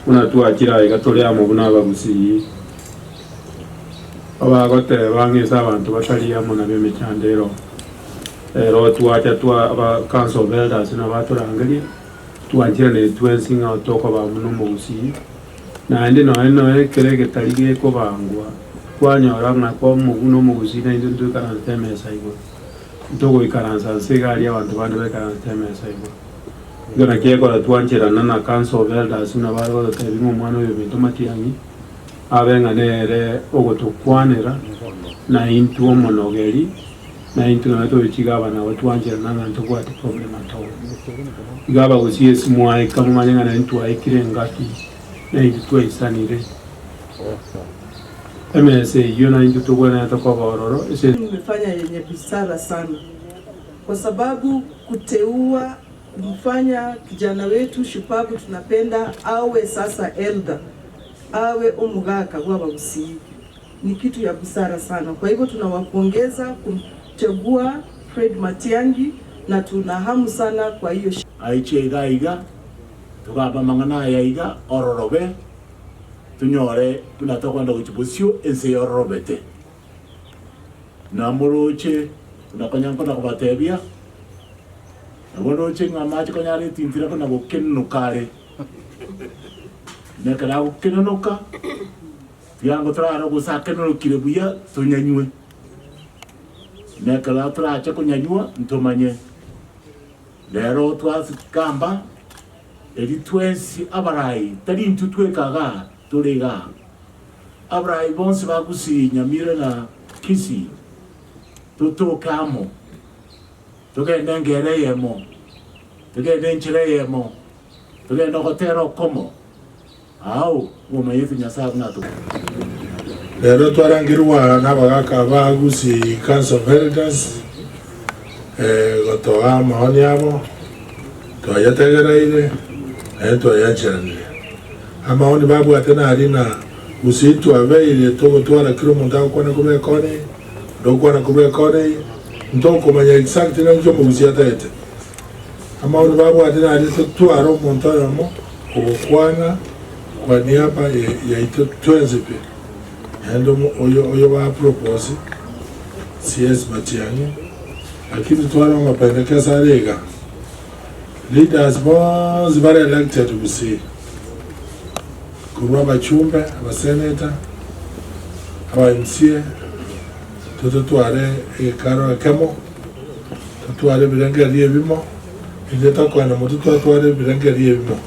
Buna twachire aiga tore amo buna abagusii, abagoteba ng'a ase abanto batari amo nabo emechando ero. Ero twacha twa aba council of elders nabatorangeria, twancheranire twensi ng'a tokoba amo na omogusii, naende nonya nonya ekero egetari gekobangwa, kwanyora ng'a kwa omogu na omogusii naintwe ntoikaransete emesa igoro, ntogoikaransa nse iga aria abanto bande baikaransete emesa igoro. Igo naki ekero twancherana na council of elders buna bare gototebia ng'a omwana oyo ominto Matiang'i abe ng'a nere ogotokwanera, na intwe omonogeri, na intwe nonye tore chigavana aba twancherana ng'a ntobwati problem at all. Igo abagusii ase mwaika momanye ng'a naintwe twaikire engaki, na intwe twaisanire. Emesa eyio naintwe togwenerete koba ororo ase. Mmefanya yenye busara sana kwa sababu kuteua kumfanya kijana wetu shupavu tunapenda awe sasa elder awe omogaka bw'abagusii ni kitu ya busara sana kwa hivyo tunawapongeza kumchagua Fred Matiangi na tuna hamu sana kwa hiyo. Aiche iga iga, togambe amang'ana aya iga ororobe, tonyore buna tokoenda gochia bosio ense yororobete. Namoroche buna konya nkona kobatebia, nabo ndoche ng'a amache konya aretintire kona gokenenoka are. Na ekero agokenenoka, tiga ngo torare gose akenenokire buya tonyanywe. Na ekero torache konyanywa ntomanye. Rero twagamba, eri twensi abarai, tari intwe tweka igaa, tore igaa. Abarai bonsi ba Gusii, Nyamira na Kisii totoke amo, togende engero eyemo, togende enchera eyemo, togende ogotera okomo, ao ng'omanyete Nyasae buna atokorete. Rero twarangerigwe aa nabagaka ba Gusii Council of Elders gotoa amaoni abo, twayategereire naende twayancheranire. Amaoni babwate naria ng'a gose twabeire togotwara kera omonto agokwana korwa ekona eye, onde ogokwana korwa ekona eye, ntokomanya exactly ng'a inki omogusii atagete. Amaoni babwate naria totware omonto oyomo ogokwana kwa niaba yaito twensi pi, naende oyo oyo ba propose CS Matiang'i, lakini tware amapendekezo are iga. Leaders bonsi bare elected gusii korwa abachumbe, abasenator, aba MCA tototware egekaro ekemo, totware ebirengererio ebimo, intwe tokoenda motwe twatware ebirengererio ebimo.